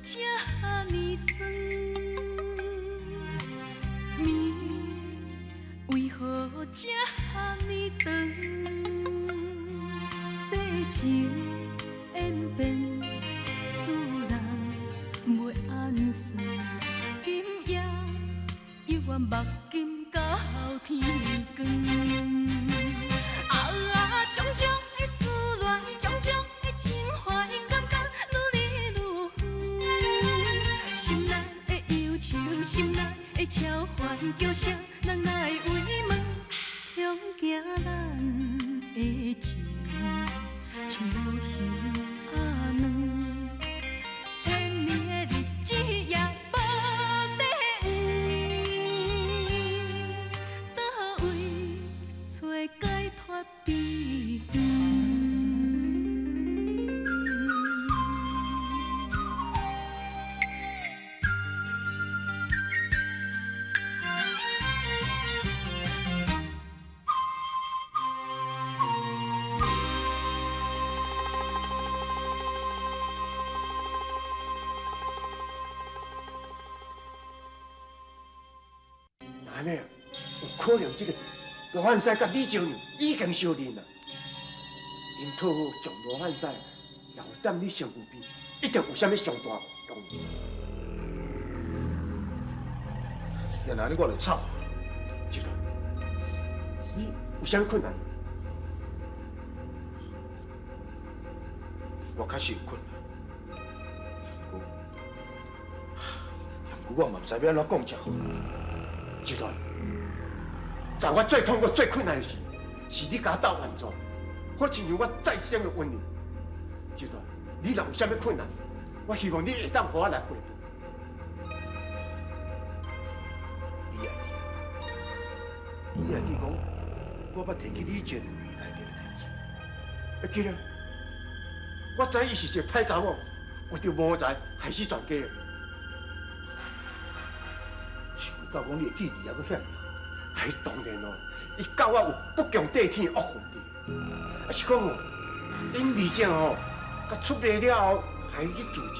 這呢酸？暝為何這呢長？世情演變，使人袂按算。今夜猶原目金到天光。啊，種種的思戀，種種的情懷，感覺愈來愈遠。心內的憂愁，心內的愁煩，叫啥人來慰問？恐驚咱的情，像無形仔軟，千年的日子也無底蘊，佗位揣解脫悲歡？按呢，有可能這个羅漢屎佮李少娘已經相認啦。𪜶討好將羅漢屎留踮你身軀邊，一定有啥物上大用。若按呢我就慘。這個，你有啥物困難？我確實有困難，毋過，毋過我嘛毋知欲按怎講才好。這個，在我最痛苦、最困難的時，是你共我鬥援助，好親像我再生的恩人。這個，你若有啥物困難，我希望你會當予我來回報。你會記，你會記講，我捌提起李靜內底的代誌。會記得，我知伊是一個歹查某，為著謀財害死全家。想袂到講你的記憶猶閣遐爾好。哎，當然咯，伊佮我有不共戴天的惡分佇。啊是講哦，𪜶二姐吼，佮出賣了後，還去自盡。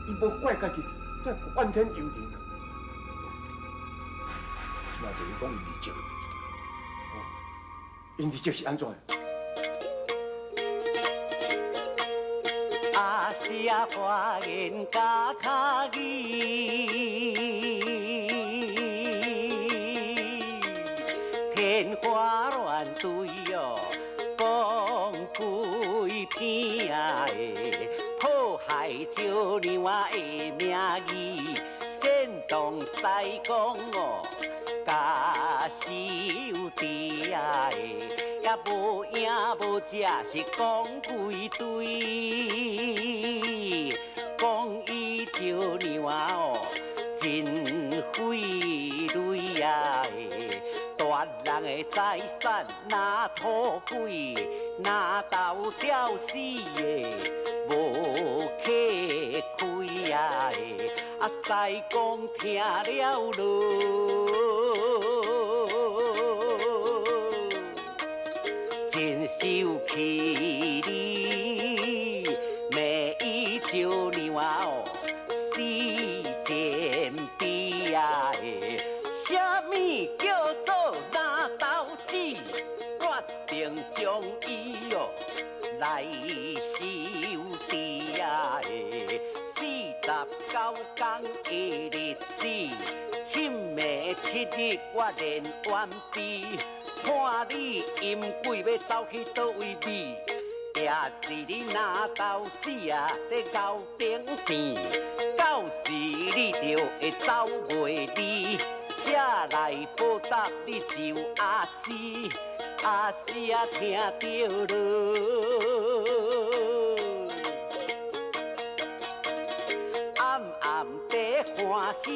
伊無怪家己，這怨天尤人啊。這馬就是講𪜶二姐的問題。哦，𪜶二姐是按怎？阿是啊，花言加跤語，天花亂墜喲，講幾天啊的，破壞少娘的名義，煽動西公哦，加收治啊的。也無影無跡，是講規堆，講伊少娘哦，真費雷啊！奪人的財產，若土匪，若鬥吊死的，無客開啊！啊，西公聽了囉。真受氣哩，罵伊少娘哦，死賤悲啊！啥物叫做拿刀子？決定將伊哦來收治啊！49天的日子，七暝七日我連冤悲。看你陰鬼欲走去佗位美，也是你拿刀子啊，咧熬顶甜，到時你就會走袂離，才來報答你就阿死，阿死啊聽著囉，暗暗地歡喜。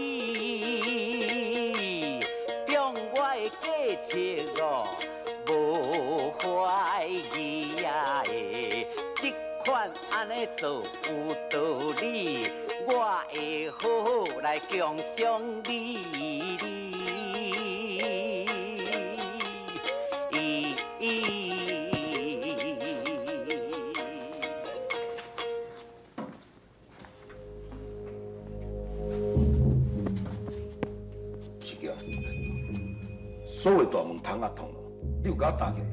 中我的計策哦，無懷疑啊的，這款按呢做有道理，我會好好來獎賞你。你有共我搭起來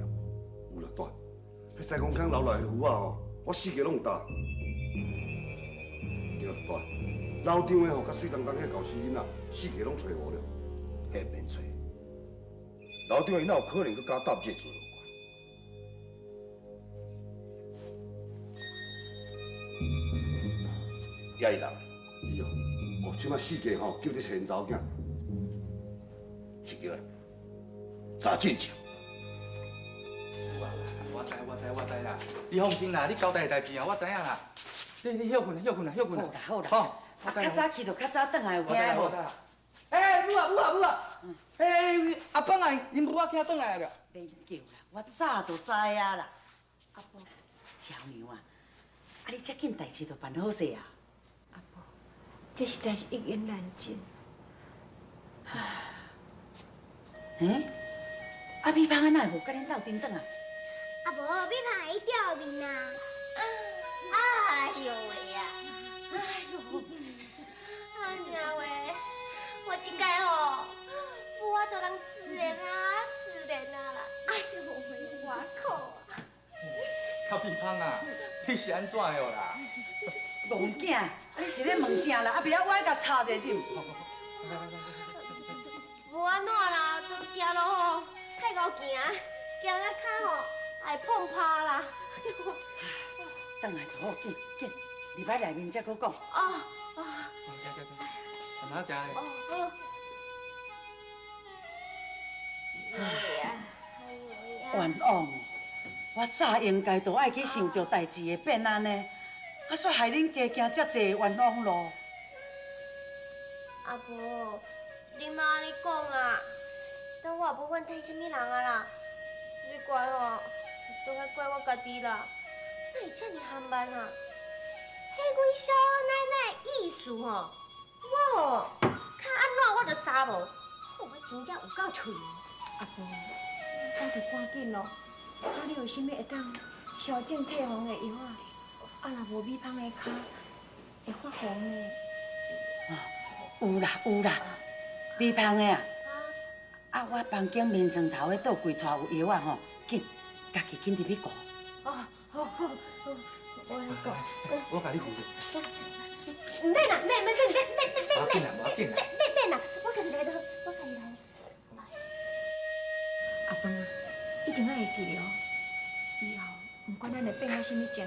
無？有啦，大，彼西公坑留落來的符仔吼，我四个攏有搭。對，大，老張的吼，佮水當當彼個猴死囡仔，四个攏揣無了。彼免揣。老張伊哪有可能閣敢搭這個做落關？遐伊人，伊哦，哦，這擺四个吼，叫咧揣查某囝。是叫查進前。我知，我知，我知啦。你放心啦，你交代的代誌啊，我知影啦。你歇睏啦，歇睏啦，歇睏啦。好啦好啦，吼，啊，較早去就較早轉來，有驚無？欸，母啊母啊母啊！欸，阿邦啊，𪜶母仔囝轉來了。免叫啦，我早就知啊啦。阿婆，巧娘啊，啊你這緊代誌都辦好勢啊？阿婆，這實在是一言難盡。欸，啊美芳啊，哪會無佮恁鬥陣轉來？阿婆，美芳會吊面啊！哎呦喂啊！哎呦，阿娘喂，我這擺吼，無法度通自然啊，自然啊啦！哎呦喂，我苦啊！較美芳啊，你是按怎的啦？戇囝，啊你是咧問啥啦？啊，袂曉我愛共插者是毋？無按怎啦，就行路吼，太𠢕行，行到跤吼會碰趴啦。轉來就好，緊緊，入來內面才閣講。哦哦。慢慢行。哦好。冤枉哦！我早應該就愛去想著代誌會變按呢，啊，煞害恁加行遮濟冤枉路。阿婆，你莫按呢講啦，但我也無怨叹啥物人啊啦，你怪吼，都愛怪我家己啦。哪會遮爾含慢啊？彼阮小奶奶的意思吼，我吼較按怎我就捎無，我真正有夠槌。阿婆，咱著趕緊咯！啊，你有啥物會當消腫退紅的藥啊？啊，若無美芳的跤會發紅的。有啦有啦，美芳的啊，啊，我房間眠床頭彼倒櫃佗有藥啊吼，緊，家己緊入去顧。哦，好好好，我來顧。我共你扶者。毋免啦，免免免免免免無要緊啦，無要緊啦。免免啦，我家己來就好，我家己來。阿芳啊，一定愛會記得哦。以後毋管咱會變到啥物情形，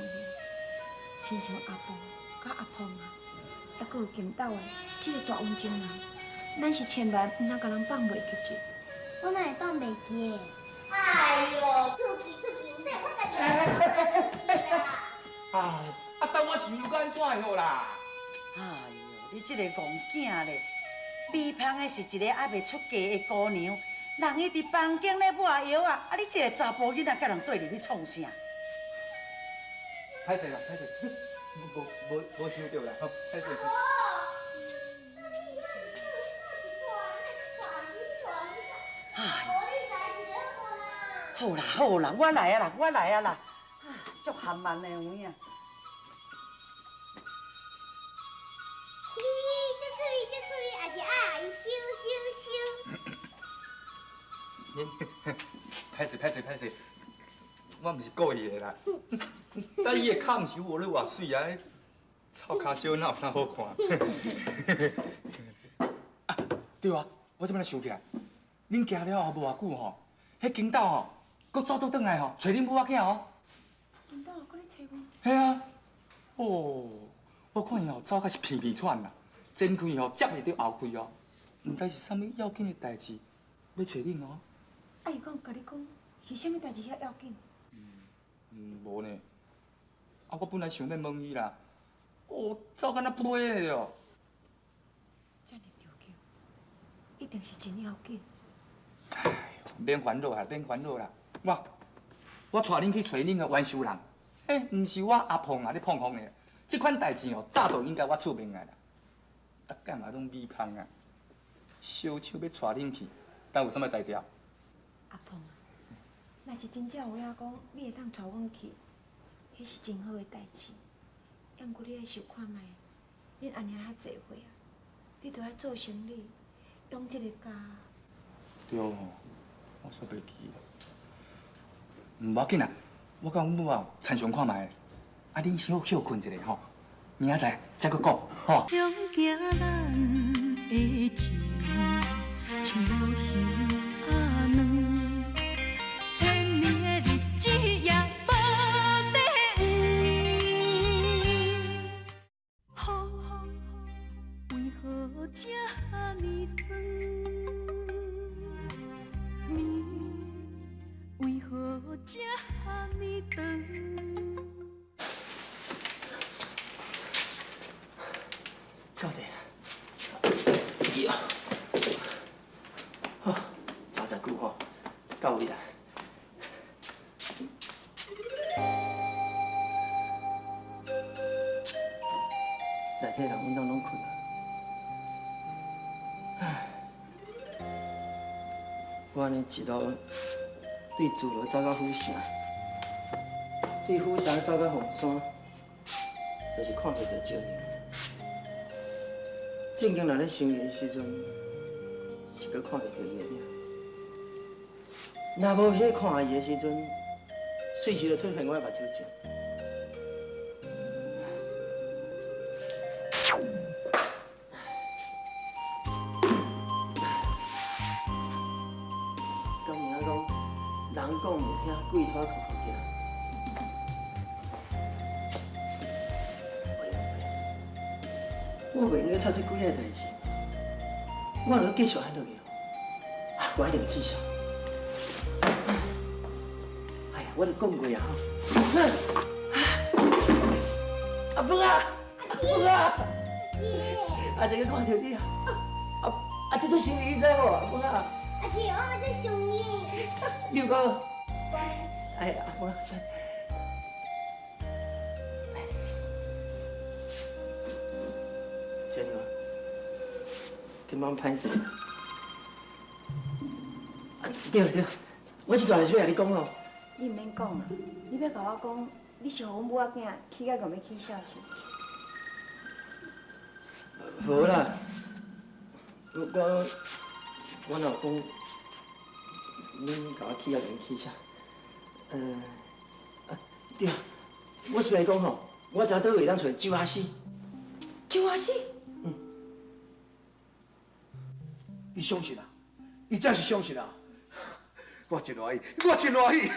親像阿婆佮阿鳳啊，猶閣有金斗的這个大恩情人，咱是千萬毋通共人放袂記得。我哪會放袂記的？哎呦，出去出去，免我家己來。啊啊！等我是又閣按怎的好啦？哎呦，你這个戇囝咧！美芳的是一个猶未出嫁的姑娘，人伊佇房間咧抹藥啊，啊你這个查埔囡仔佮人綴入去創啥？歹勢啦，歹勢，無無無想著啦，好，歹勢。好啦好啦，我來啊啦，我來啊啦，啊，足含慢的有影。咦，這趣味，這趣味，也是愛阿姨收收收。歹勢歹勢歹勢，我毋是故意的啦。但伊的跤毋是有咧偌媠啊，臭跤小哪有啥好看？啊，對啊，我這擺想起來，恁行了後無偌久吼，彼金斗吼，閣走倒轉來吼，揣恁母仔囝哦。金斗閣咧揣我？嘿啊，哦，我看伊吼走甲是鼻鼻喘啦，前氣吼接袂著後氣哦，毋知是啥物要緊的代誌欲揣恁哦。啊，伊敢有共你講是啥物代誌遐要緊？嗯，無呢。啊，我本來想欲問伊啦，哦，走敢若飛的哦。遮爾著急，一定是真要緊。哎呦，免煩惱啦，免煩惱啦。我帶恁去揣恁个冤仇人，欸，毋是我阿鳳啊咧碰風的，這款代誌哦，早就應該我出面啊啦。逐工嘛攏美芳啊，小手欲帶恁去，敢有啥物才調？阿鳳啊，若是真正有影講，你會當帶阮去，彼是真好的代誌。猶毋過你愛想看覓，恁阿娘較濟歲啊，你著愛做生理，養這个家。對吼，我煞袂記。无要紧啊，我佮阮母啊参详看觅，啊，恁小休睏一下吼，明仔载再阁讲吼。向行咱的情，像无形仔软，千年的日子也无底黄。雨为何这呢酸？暝为何这呢长？到底啊！哎呀，好，查遮久吼，到位啦。内底人阮兜拢睏啊。唉，我按呢一路对自罗走到府城，对府城走到凤山，就是看袂著招娘。正经人咧想伊的时阵，是阁看袂著伊的影。若无去看伊的时阵，随时就出现我的目睭前。敢有影讲，人讲毋听，鬼拖扣扣行。我袂用阁插这几个代志，我若继续按落去，啊，我一定会起笑。哎呀，我都讲过啊吼。阿母啊，阿母啊，阿这个看到你啊，啊啊，这出生意你知无？阿母啊。阿姊，我嘛做生意。你有讲？哎，阿母。真吗？顶摆歹势。啊，对对，我这阵是欲共你讲吼。你毋免讲啦，你欲共我讲，你是予阮母仔囝气甲共欲起痟是？无啦，我若有讲，恁共我气甲共欲起痟。啊对，我是欲讲吼，我知佗位通揣周阿四。周阿四？伊相信啊，伊真是相信啊！我真欢喜，我真欢喜。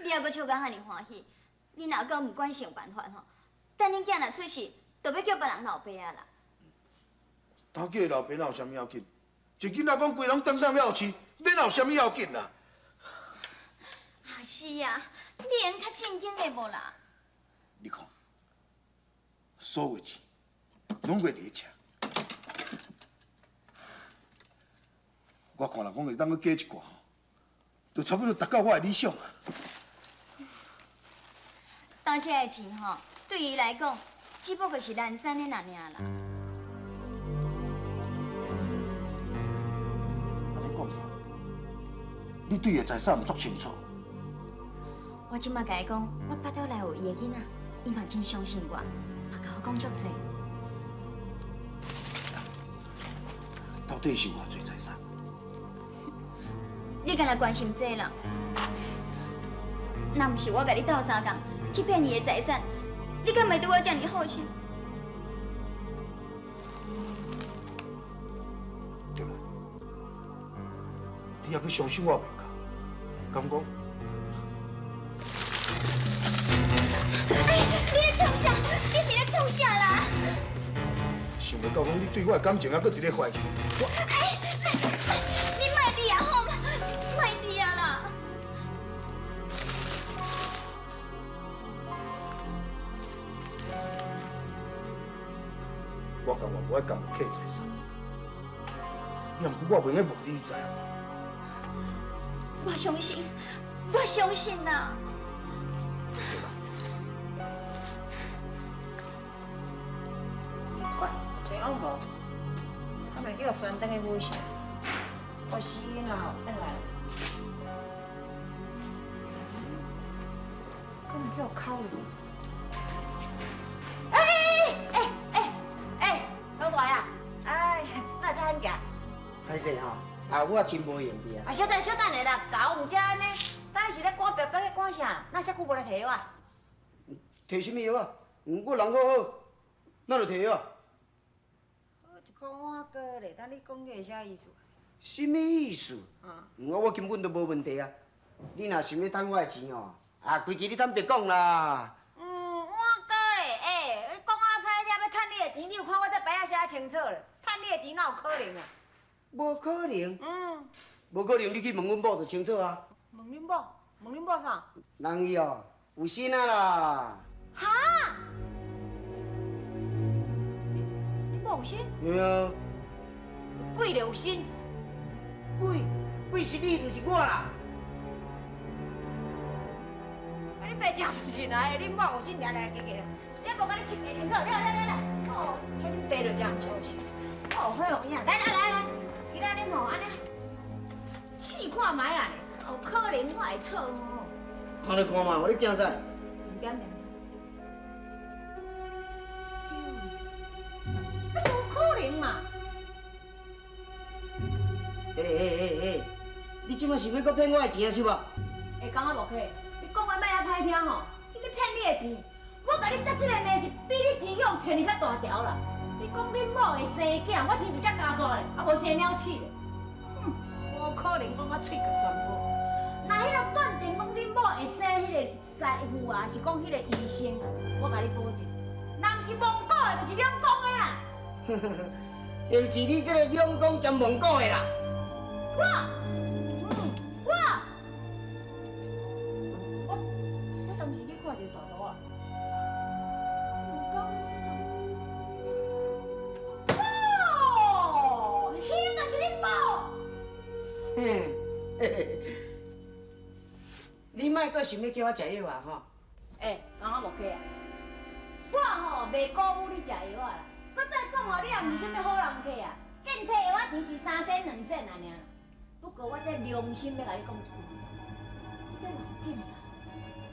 你犹阁笑甲遐尔欢喜，恁阿公毋管想办法吼，等恁囝若出世，就欲叫别人老爸啊啦。他叫老爸哪有啥物要紧？一囡仔讲规人当当了饲，免有啥物要紧啦？啊是啊，你会用较正经的无啦？你看，所有钱拢袂伫咧遮。我看人讲会当阁加一寡，就差不多达到我的理想啊。当这个钱吼，对伊来讲，只不过是难产的尔尔啦。按呢讲起来，你对伊的财产毋足清楚。我这马共伊讲，我腹肚内有伊的囡仔，伊嘛真相信我，嘛共我讲足济。到底是偌济财产？你敢若关心这啦？若毋是我共你斗相共去骗伊的财产，你敢会对我这尔好心？对啦，你犹阁相信我袂到，敢讲？哎，你咧创啥？你是咧创啥啦？想袂到讲你对我的感情犹阁伫咧怀疑，我。哎，你莫伫啊好吗？莫伫啊啦！我甘愿无爱共客财产，也毋过我袂用问你，你知影无？我相信，我相信啦。我袂讲无，我袂叫旋转去府城，我死囡仔吼转来，敢会叫我口了？哎，老大呀，哎，哪会遮罕行？歹势吼，啊，我真无闲伫啊。啊，小等小等下啦，狗毋才按呢，等下是咧赶讲啥？哪遮久无来提药啊？提啥物药啊？我人好好，哪就提药啊？一箍碗糕咧，等你讲这是啥意思？啥物意思？我根本就无问题啊！你若想欲趁我的钱吼，啊，规气你通白讲啦。碗糕咧，欸，你讲啊歹听，欲趁你的钱，你有看我这牌仔写清楚咧？趁你的钱哪有可能啊？无可能。嗯。无可能，你去问阮某就清楚啊。问恁某？问恁某啥？人伊哦，有心啊啦。哈？恁某有心？对啊。鬼咧有心。鬼？鬼是你，毋是我啦。啊！你爸真毋信啊！恁某有心，来来，加加，这无共你清清楚，来来来来。哦，彼恁爸就真毋相信。哦，好有影，来来来来，今仔恁吼按呢试看觅啊咧，有可能我会错哦。看就看嘛，我咧惊啥？点点点。对，啊，无可能嘛！欸欸欸欸，你这摆是欲阁骗我的钱啊，是无？会讲啊无客，你讲话莫遐歹听吼，啥物骗你的钱？我共你搭这个命是比你钱用骗你较大条啦。你讲恁某会生囝，我生一只家蛇咧，啊无生鸟鼠咧。哼，无可能讲我喙角全无。若彼个断定讲恁某会生彼个师傅啊，是讲彼个医生啊，我共你保证，若毋是蒙古的，就是两公的啦。就是你这个两公兼蒙古的啦。我，我，我当时去看一个大图啊。哦，彼个就是恁某。嘿，嘿嘿，你莫阁想欲叫我食药啊吼！欸，讲我无客啊！我吼袂鼓舞你食药啊啦。阁再讲哦，你也毋是啥物好人客啊，见提药仔钱是3仙2仙啊尔。不过我这良心欲共你讲一句，你这老种啦，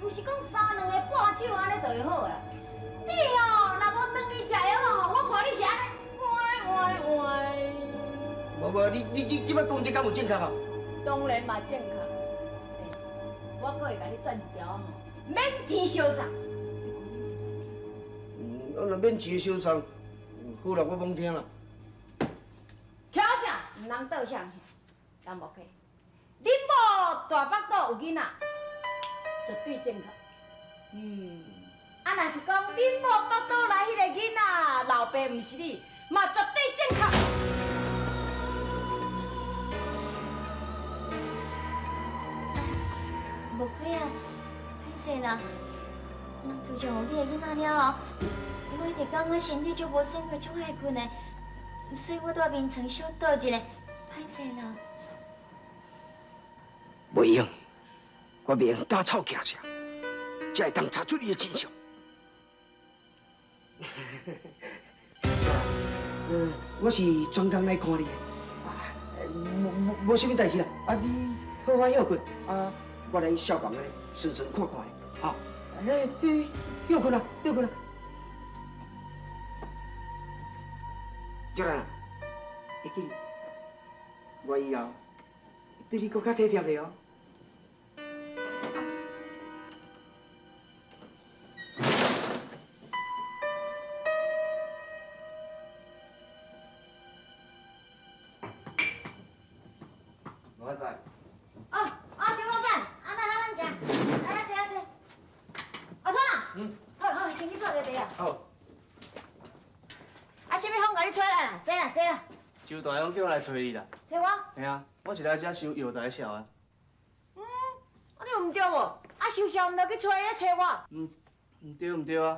毋是讲三两个半手按呢就会好啦。你哦，若无转去食药啊吼，我看你是按呢歪歪歪。无无，你这摆讲这敢有正确无？当然嘛正确。欸，我阁会共你断一条吼，免钱相送。啊，若免钱相送，好啦，我罔听啦。巧正，毋通倒向去，敢无客？恁某大腹肚有囡仔，绝对正确。啊，若是讲恁某腹肚内彼个囡仔老爸毋是你，嘛绝对正确。无亏啊，歹势啦。人自从有你的囡仔了后，我一直感觉身体足无爽快、足爱困的，所以我蹛眠床小倒一下，歹势啦。袂用，我袂用打草惊蛇，才会当查出伊的真相。我是专工来看你的，啊，无啥物代志啦，啊，你好好休困，啊，我来消房咧，顺顺看看咧，吼。哎，休困啦，休困啦。玉兰啊，会记哩，我以后对你阁较体贴的哦。罗仔。哦哦，张老板，啊，来来来，来来坐啊坐。阿川啊，好好，先去泡个茶啊。好。啊，啥物风共你吹来啦？坐啦坐啦。周大勇叫我来揣你啦。揣我？嘿啊，我是来遮收药材痟的。啊，你有毋对无？啊，收痟毋著去揣彼揣我？毋对毋对啊！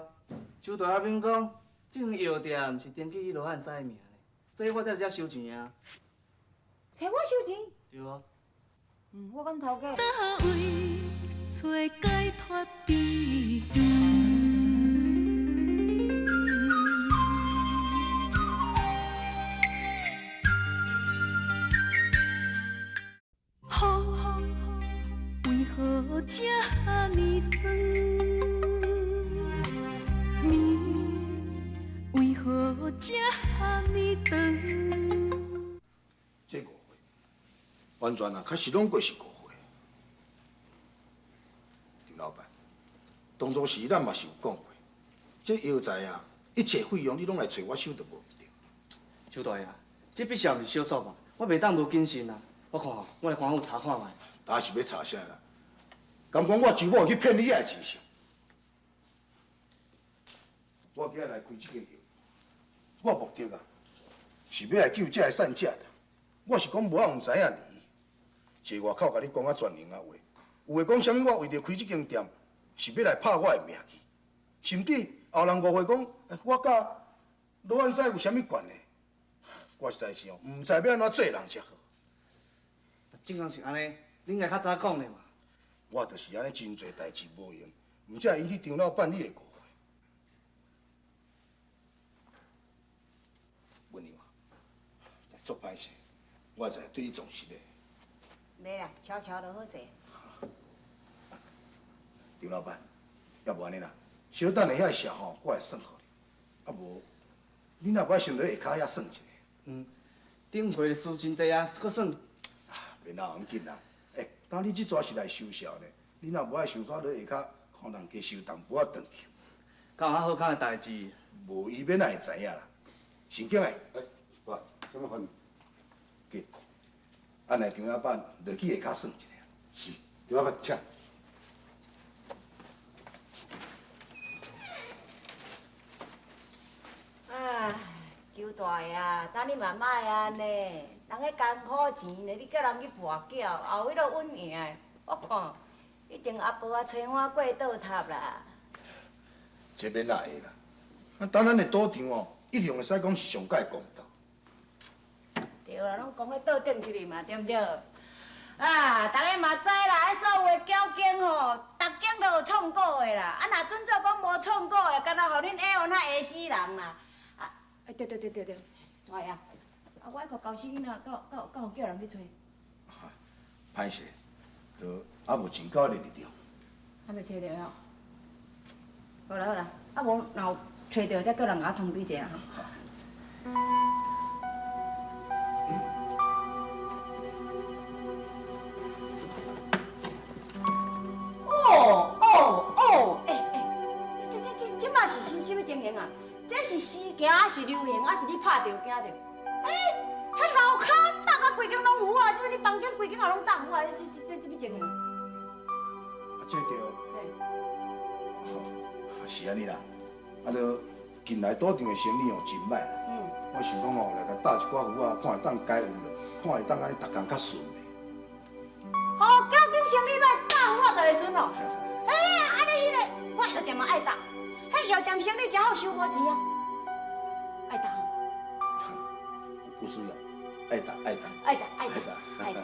周大阿敏讲，这间药店毋是登记罗汉师的名呢，所以我才来遮收钱啊。揣我收钱？对啊。我敢头家？佗位揣解脱悲欢？风为何这呢酸？暝为何这呢长？这误会完全啊，确实拢过是误会。张當初時咱嘛是有講過，這藥材啊，一切費用你攏來揣我收就無毋對。周大爺啊，這筆數毋是小數目，我袂當無謹慎啊。我看吼，我來官府查看覓。焦是欲查啥啦？敢講我周某會去騙你的是毋是？我今日來開這間藥，我目的啊，是欲來救這个散者啦。我是講無愛毋知影你，坐外口共你講啊全閒仔話，有的講啥物我為著開這間店是欲來拍我的名氣，甚至後人誤會講我佮羅漢屎有啥物關係？我實在是哦，毋知欲按怎做人才好。正講是按呢，你應該較早講咧嘛。我就是按呢真濟代誌無閒，毋才會引起張老闆你的誤會。文娘，在足歹勢，我在對你從實的。袂啦，悄悄就好勢。張老闆，要無按呢啦，小等下遐數吼，我會算予你。啊無，你若無愛先落下跤遐算一下。嗯，頂回的事真濟啊，這閣算。免啦，毋緊啦。欸，當你這逝是來收數呢，你若無愛想煞落下跤，看人加收淡薄仔轉去。敢有較好康的代誌？無，伊欲哪會知影啦？神經的，欸，喂，啥物反？緊，按來張老闆落去下跤算一下。是，張老闆，請。唉，周大爺啊，當你嘛莫按呢，人彼艱苦錢呢，你叫人去跋筊，後尾都穩贏的。我看一定阿婆啊催我過倒塔啦。這欲哪會啦？啊，當咱的賭場哦，一向會使講是上蓋公道。對啦，攏講彼桌頂去嘛，對毋對？啊，逐家嘛知啦，彼所有的繳金吼，逐間都有創過的啦。啊，若準做講無創過的，敢若予恁下冤仔下死人啦。啊，欸，對對對對對，大爺，啊，我彼個高死囡仔，敢有叫人去揣？歹勢，都猶無真到彼个日著。猶未揣著吼。好啦好啦，啊無若有揣著，才叫人共我通知一下吼。哦哦哦，欸欸，這這這這嘛是是啥物情形啊？這是時行還是流行，還是你拍著驚著？欸，彼樓跤搭甲規間攏有啊，這你房間規間也攏搭有啊，是是這啥物情形？啊，這著，是按呢啦。啊，著近來賭場的生意哦真歹啦。我想講吼，來共搭一寡符仔，看會當解運落，看會當按呢逐工較順袂？哦，繳金生意歹，搭符仔就會順哦。欸，按呢彼个我藥店嘛愛搭，彼藥店生意誠好，收無錢啊，愛搭。不需要，愛搭愛搭。愛搭愛搭愛搭。奇怪，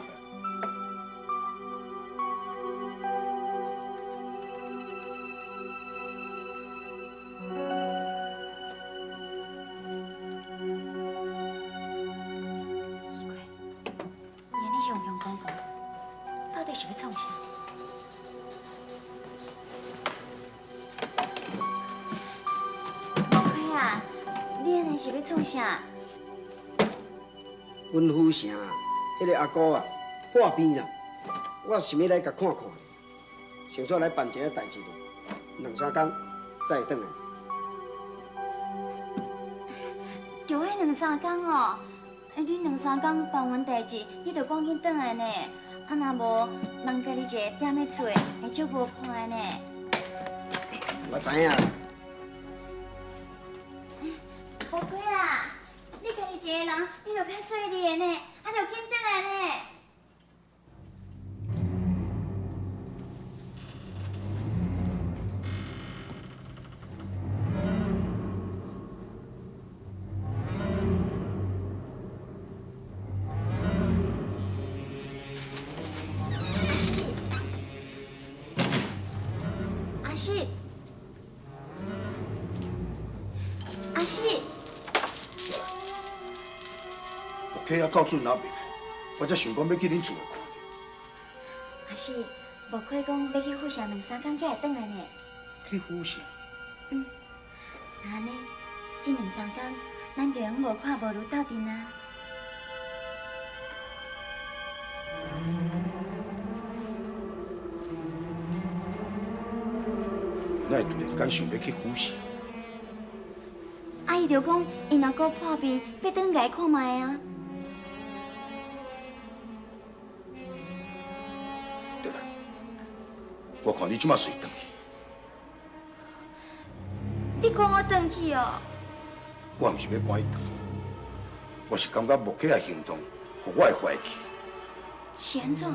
伊按呢雄雄講講，到底是欲創啥？無虧啊，你按呢是欲創啥？阮府城啊，彼个阿姑啊，破病啦，我想欲來共看看，想煞來辦一个代誌，兩三工才會轉來。就愛兩三工哦，你兩三工辦完代誌，你就趕緊轉來呢。啊，若無，人家己一个踮咧厝的，會足無伴的呢。我知影。無虧啊，你家己一個人，你就較細膩的呢，啊，就緊轉來呢。阿四，阿四，阿四，木溪啊，到阵犹未来，我才想講欲去恁厝內看著。阿四，無虧講欲去府城兩三工才會轉來呢。去府城？嗯，那按呢，這兩三工，咱就用無看無愈鬥陣啊。那哪会突然间想欲去赴死？啊，伊就讲，伊若阁破病，欲转来看觅啊。对啦，我看你这马随转去。你赶我转去哦？我毋是欲赶你转去，我是感觉木克的行动，予我会怀疑。是按怎？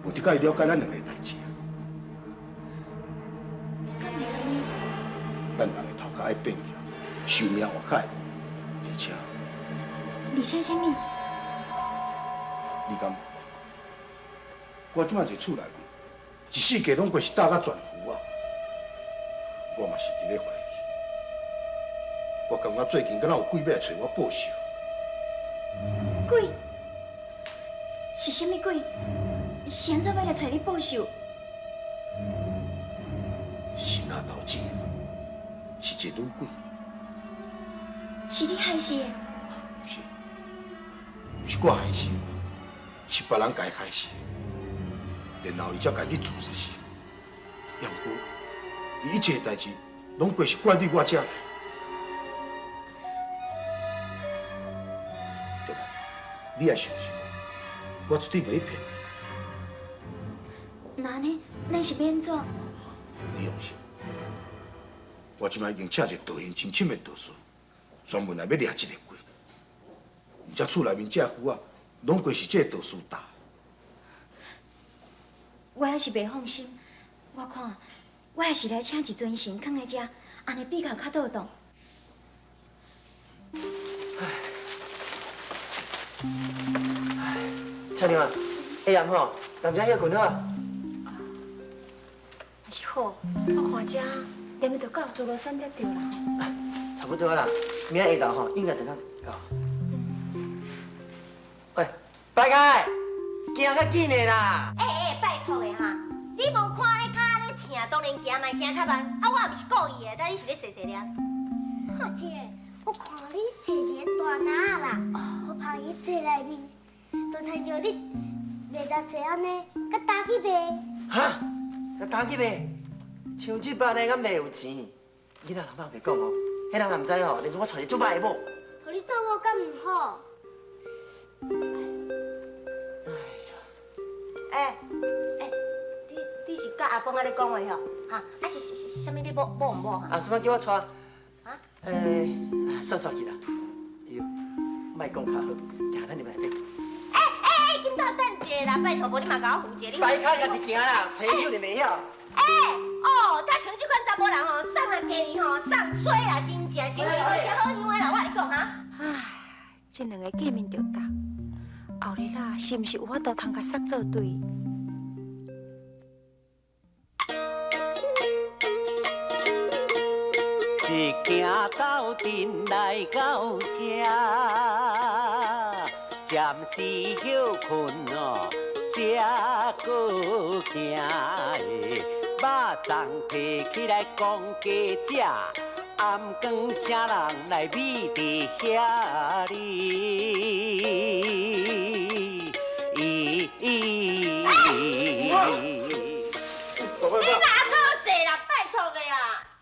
无得佮伊了解咱两个代志。敢会按呢？等人的头壳爱变强，寿命活较会而且，而且啥物？你敢无？我这马坐厝内面，一四季拢过是搭甲全符啊！我嘛是伫咧怀疑，我感觉最近敢若有鬼欲来揣我报仇。鬼？是啥物鬼？是按怎欲来揣你报仇？是那道子，是一个女鬼。是你害死的？毋是，毋是我害死，是别人共伊害死。然后伊才家己自杀死。也毋过，伊一切代志拢过是怪对我这来。对吧？你也相信我，我绝对袂骗你。那按呢，咱是欲按怎？你放心，我这摆已经请一个道行真深的道士，专门来欲掠这个鬼。而且厝内面这符仔，拢过是这个道士打。我还是袂放心，我看我还是来请一尊神囥在遮，按呢比较较妥当。亲娘啊，彼暗吼，踮遮歇睏好啊？也是好，我看这连袂就到诸罗山才对啦。差不多啦，明仔下昼吼应该就当到。喂，摆开，行较紧的啦。欸欸，拜托的哈，你无看你跤咧疼，当然行嘛行较慢。啊，我也毋是故意的，但你是咧细细念。阿姐，我看你坐一个大篮仔啦，予芳伊坐内面，就亲像你卖杂细按呢，佮担去卖。哈？佮担去卖？像这摆呢，敢卖有钱？囡仔人莫白讲哦，彼人也毋知哦，连阵我娶一个足歹的某。予你做某敢毋好？欸欸，你是佮阿公按呢讲话吼？哈？啊是是是，啥物你某某毋某哈？啊，什么叫我娶？啊？欸，煞煞去啦。哎哟，莫讲较好，行咱入内底。欸欸欸，紧斗等一下啦，拜托，无你嘛共我扶一下。你摆脚家己行啦，皮手就袂晓。欸哦，他像这款查某人吼，送啊嫁伊吼，送衰啦，真正真是无啥好样的啦，我共你讲哈。唉，这两个见面就打，后日啦，是毋是有法度通共杀做对？一行斗阵来到这，暂时歇睏哦，才阁行的。肉粽提起来讲鸡食，暗光啥人来美伫遐哩？你若讨济啦，拜托的啊！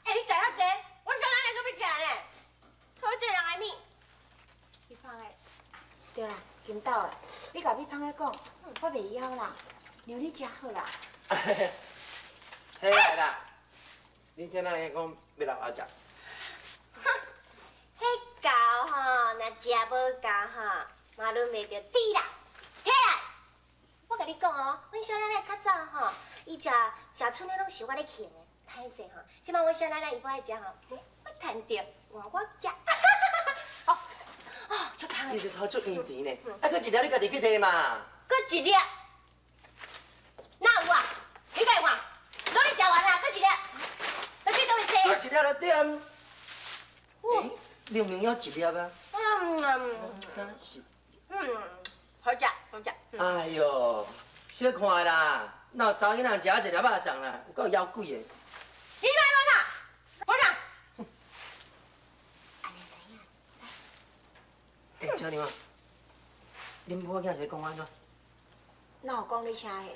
欸，你食遐济，我小奶奶阁欲食呢，讨济人的面。美芳的，对啦，金豆的，你共美芳的讲，我袂枵啦，让你食好啦。起来啦！恁这哪会讲欲留我食？哼，彼狗吼，若食无够吼，嘛轮袂著猪啦。起来！我共你讲哦，阮小奶奶较早吼，伊食食賰的拢是我咧囥的，歹势吼。这摆阮小奶奶伊无爱食吼，我趁著换我食。哦哦，足香的。你这草足香甜呢，啊，阁一粒你家己去提嘛。阁一粒？哪有啊？你家己看，拢你食完啊，阁一粒，欲去佗位踅？阁一粒就点。欸，明明犹一粒啊。三四。好食，好食。哎哟，小看啦，哪有查某囡仔食一粒肉粽啦，有够枵鬼的。你莫乱啦，我讲。欸，小娘啊，恁某囝是咧讲按怎？哪有讲你啥个？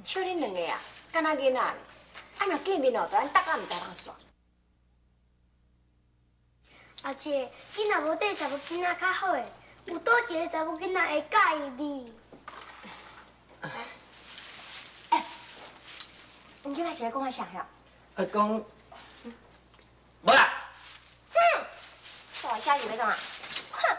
笑恁两个啊，敢若囡仔咧。啊，若见面哦，就咱搭甲毋知人煞。阿姐，你若无缀查某囡仔较好个，有佗一个查某囡仔会佮意你？哎，你今仔是咧讲啊啥呀？啊，讲，无啦。哼，我下雨要干嘛？哼！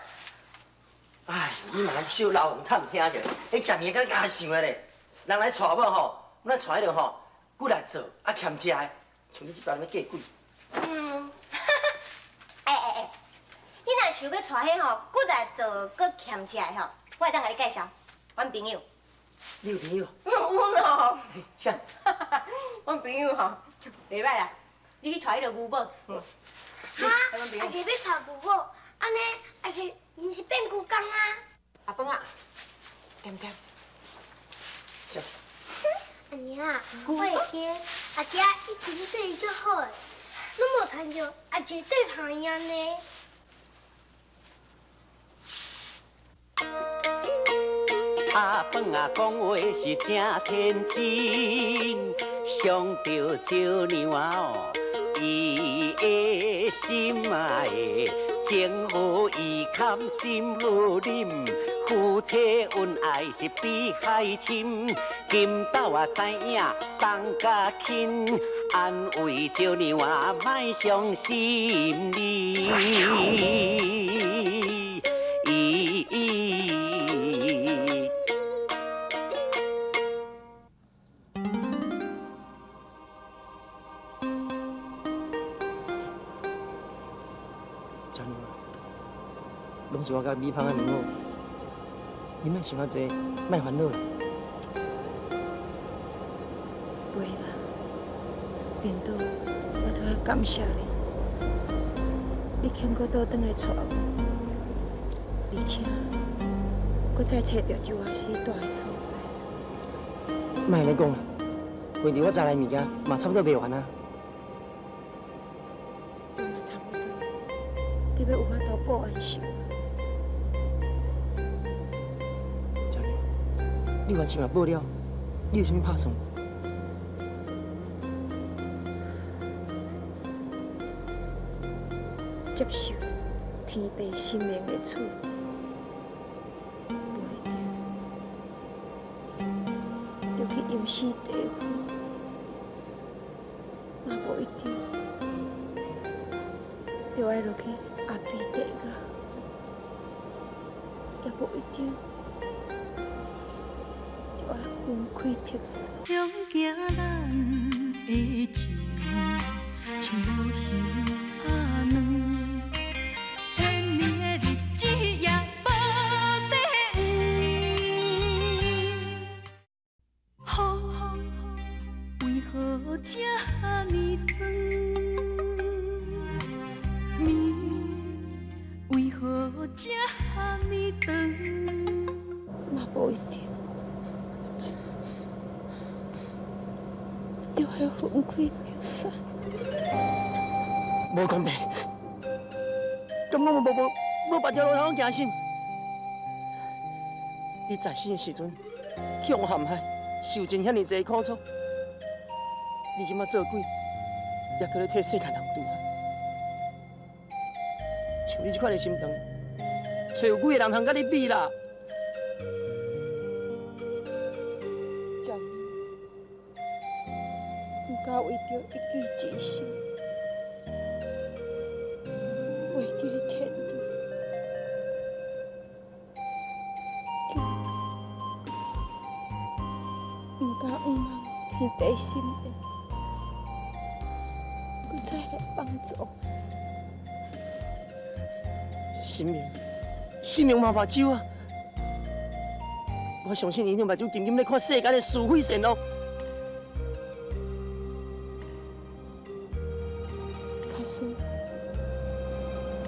哎，你嘛来小老王探听者，彼食物敢若想的咧，人来娶某吼，阮来娶彼个吼，骨力做啊俭食的，像你这般欲嫁鬼。嗯，哎哎哎，你若想欲娶彼吼骨力做阁俭食的吼，我会当共你介绍，阮朋友。你有朋友？有咯。啥？阮朋友吼，袂䆀啦，你去娶彼个牛某。哈？阿姐欲娶牛某，按呢阿姐毋是变牛公啊？阿鹏啊，恬恬。啥？阿娘，我会记阿姐以前对伊足好的，拢无亲像阿姐对旁伊按呢。阿凤啊，讲话是正天真，伤著少娘哦，伊的心爱情好伊堪心好忍，夫妻恩爱是比海深。金豆啊知影放甲轻，安慰少娘啊莫伤心哩。拢是我佮美芳按呢好，你莫想遐济，莫烦恼啦。袂啦，颠倒，我都爱感谢你，你肯阁倒转来娶我，而且阁再揣著周阿师蹛的所在。莫按呢讲啦，反正我早来的物件嘛差不多卖完啊。我嘛差不多，你欲有法度报冤仇。你冤仇若报了，你有啥物拍算？接受天地神明的处，无一定，著去阴司地府，嘛无一定，著爱落去阿鼻地狱，也无一定。分开碧山。向行咱的情，像无形仔软，千年的日子也无底黄。风为何这呢酸？暝为何这呢长？嘛无一定。就会魂开魄散。无公平，敢讲无别条路通行心？你在生的时阵，去予陷害，受尽遐尔济苦楚，你这马做鬼，也阁咧替世间人除害。像你这款的心肠，揣有几个人通佮你比啦？毋敢为著一己之心，袂记得天伦，毋敢向望天地神明，阁再来帮助。神明，神明嘛目睭啊！我相信𪜶的目睭紧紧咧看世间的是非善恶。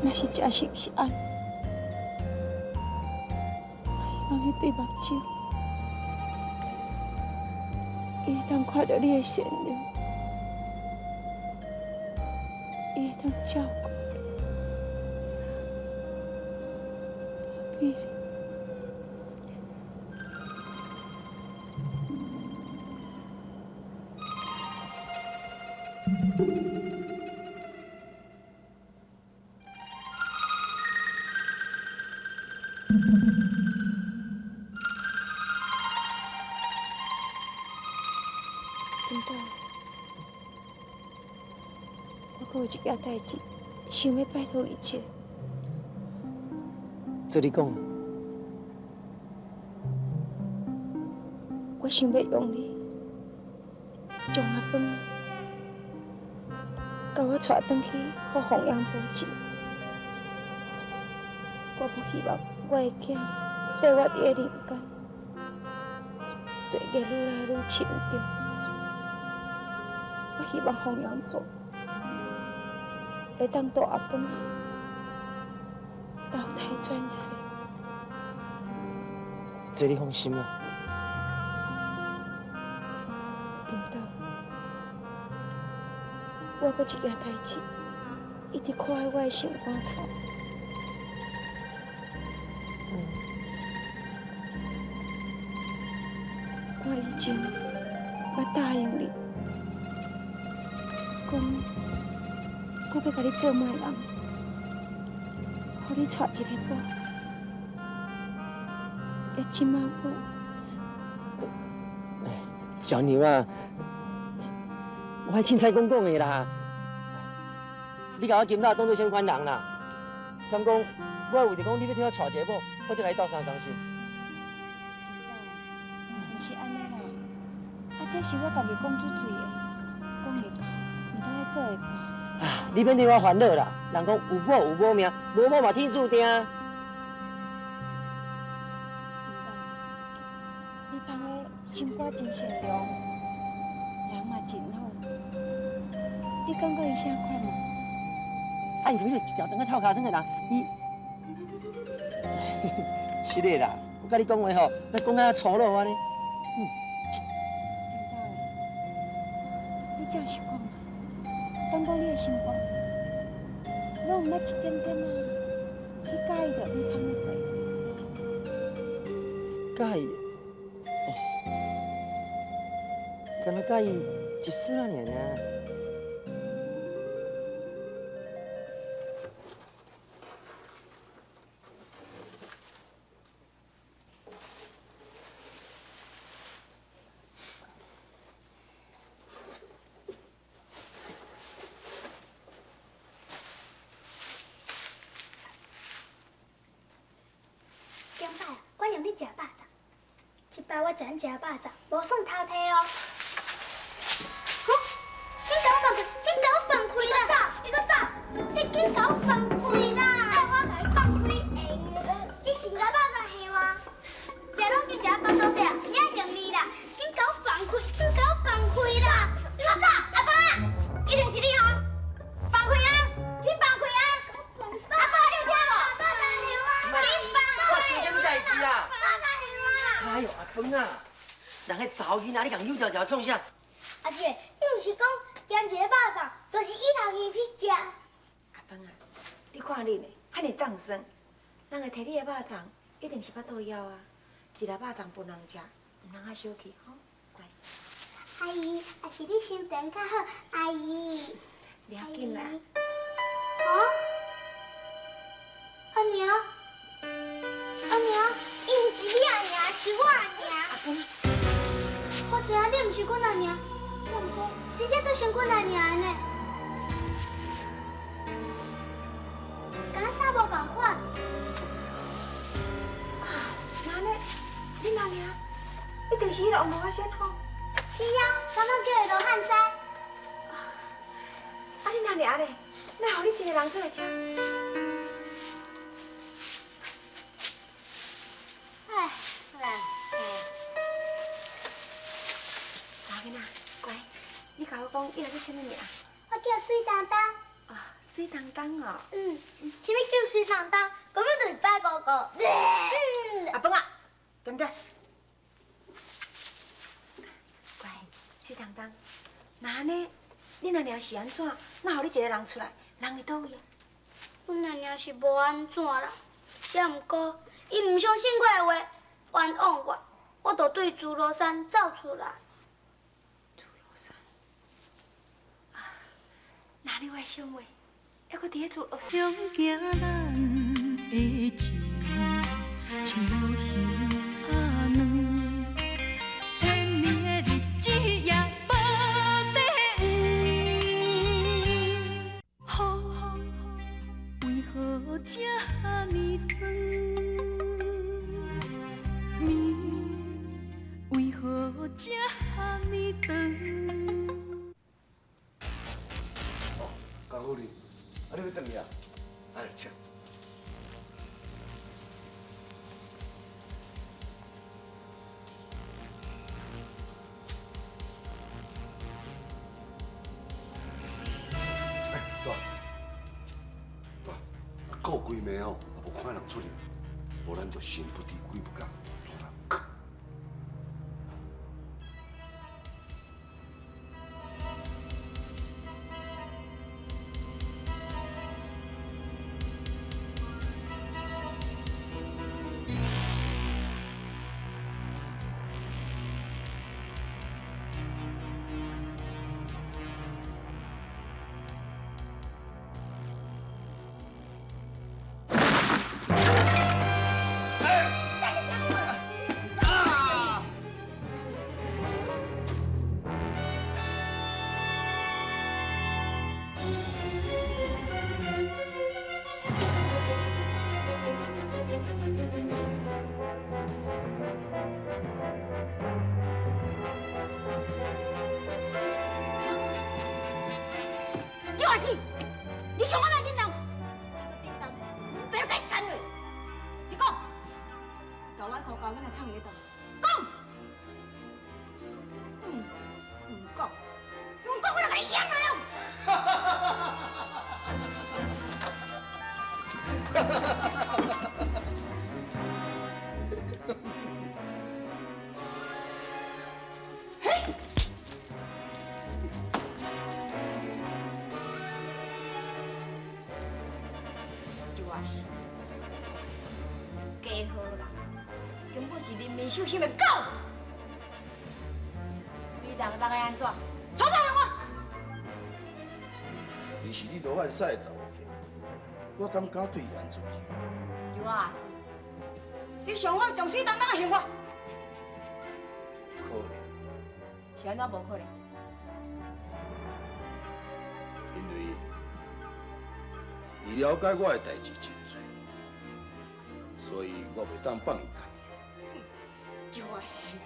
若是真心是按呢，我希望彼对目睭，伊会当看著你的善良，伊会当照顾你。金斗，我阁有一件代志，想欲拜托你一下。做你讲。我想欲用你，将阿芬仔，共我带转去，予奉养婆照。我无希望我的囝缀我伫咧人间，罪业愈来愈深重。我希望奉养婆会当带阿芬仔投胎转世。这你放心啦。金斗，我阁一件代志，一直挂喺我的心肝头。我以前捌答应你，讲我欲共你做媒人，予你娶一个某。啊，这摆我，小娘啊，我彼凊彩讲讲的啦。你共我金斗当做啥物款人啦？敢讲我为著讲你欲替我娶一个某，我才共你斗相共是？毋是按呢啦，啊，这是我家己讲出嘴的，讲会到，毋通爱做会到。啊，你免替我烦恼啦。人讲有某有某命，无某嘛天注定。你芳的心肝真善良，人嘛真好。你感觉伊啥款啊？啊，伊就是一条肠仔透尻川的人，伊是的啦。我佮你讲话吼，欲讲甲粗鲁按呢。你照实讲啊，敢讲你的心肝拢毋捌一点点仔去佮意著美芳的过。佮意，敢若佮意一丝仔尔尔。你食肉粽，这摆我食恁食肉粽，无算偷摕哦。吼！紧共我放开！紧共我放开啦！你阁走！你紧共我放开啦！爱我共你放开，你先共肉粽还我，食拢去食腹肚底，你爱还你啦！紧共我放开！紧共我放开啦！你阁走！阿芳啊，一定是你吼！放开啊！紧放开啊！阿芳，你有听无？紧放开！发生啥物代志啊？哎呦，阿芳啊，人彼查某囡仔，你共扭条条创啥？阿姐，你毋是讲咸一个肉粽，就是以头前去食？阿芳啊，你看你呢，遐尔当耍，人会提你的肉粽，一定是腹肚枵啊。一粒肉粽分人食，毋通较小气吼，乖。阿姨，也是你心情较好，阿姨。不要紧啦。啊？阿娘，阿娘，伊毋是你阿娘，是我阿娘。我知影你毋是阮阿娘，我毋过真正做像阮阿娘的呢。敢若衫无仝款。啊，那呢？你阿娘一定是彼个王罗仔仙吼。是啊，刚刚叫伊罗汉山。啊，你阿娘咧？哪予你一个人出来吃？哎，好啦，查某囡仔，乖，你共我讲，你来叫啥物名？我叫水当当。啊，水当当哦。嗯，啥物叫水当当？根本就是白哥哥。阿凤啊，踮遮。乖，水当当，那按呢？你阿娘是按怎？哪予你一个人出来？人伫佗位啊？阮阿娘是无按怎啦，也毋过伊毋相信我的话，冤枉我，我就对诸罗山走出来。诸罗山啊，那你我的小妹，犹阁伫咧诸罗山。勇行咱的情，像无形仔卵，千年的日子也无啊。哎，请。哎，大，大，顾规暝吼，也无看人出入，无咱就神不知鬼不觉，做人。周阿四，你上我莫叮当，你阁叮当，爸都共你斩落。你讲，旧我裤狗囡仔藏伫咧佗？讲，毋讲，毋讲，我就共你阉落哦！周阿四，家好人，根本是人面兽心的狗。水人当会按怎？创啥用我？伊是你罗汉屎的查某囝，我敢敢对伊按怎？周阿四，你上我上水当当的刑罚？可能，是按怎无可能？因为伊了解我的代志真济，所以我袂当放伊干。周阿四，